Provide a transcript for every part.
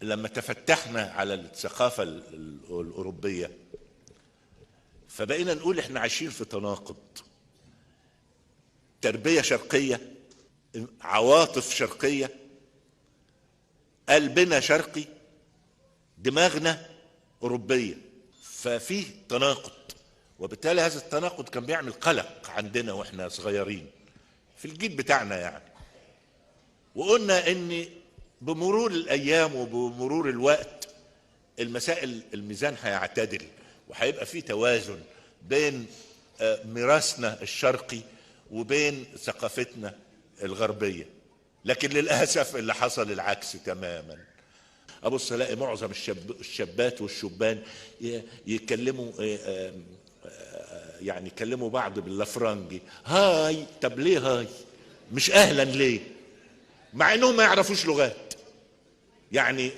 لما تفتحنا على الثقافة الأوروبية فبقينا نقول احنا عايشين في تناقض، تربية شرقية، عواطف شرقية، قلبنا شرقي، دماغنا أوروبية، ففيه تناقض. وبالتالي هذا التناقض كان بيعمل قلق عندنا واحنا صغيرين في الجيل بتاعنا يعني. وقلنا ان بمرور الايام وبمرور الوقت المسائل الميزان هيعتدل وهيبقى فيه توازن بين ميراثنا الشرقي وبين ثقافتنا الغربية. لكن للأسف اللي حصل العكس تماما. أبص ألاقي معظم الشابات والشبان يتكلموا يعني يكلموا بعض باللافرنجي، hi. طب ليه hi؟ مش أهلا ليه؟ مع انهم ما يعرفوش لغات، يعني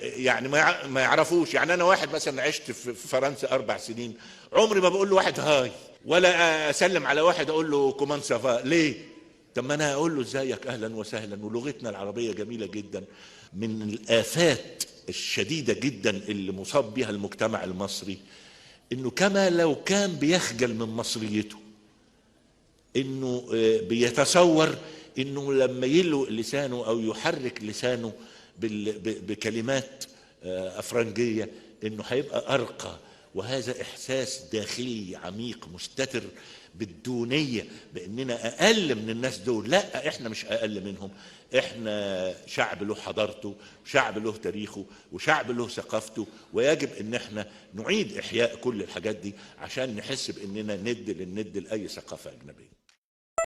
ما يعرفوش. يعني انا واحد مثلا عشت في فرنسا 4 سنين، عمري ما بقول له واحد hi ولا اسلم على واحد اقول له comment ça va. ليه؟ طب ما انا اقول له ازيك، اهلا وسهلا، ولغتنا العربية جميلة جدا. من الافات الشديدة جدا اللي مصاب بها المجتمع المصري انه كما لو كان بيخجل من مصريته، انه بيتصور انه لما يلو لسانه او يحرك لسانه بكلمات افرنجيه انه هيبقى ارقى. وهذا احساس داخلي عميق مستتر بالدونيه، باننا اقل من الناس دول. لا، احنا مش اقل منهم، احنا شعب له حضارته، شعب له تاريخه، وشعب له ثقافته، ويجب ان احنا نعيد احياء كل الحاجات دي عشان نحس باننا ند للند لاي ثقافة اجنبية.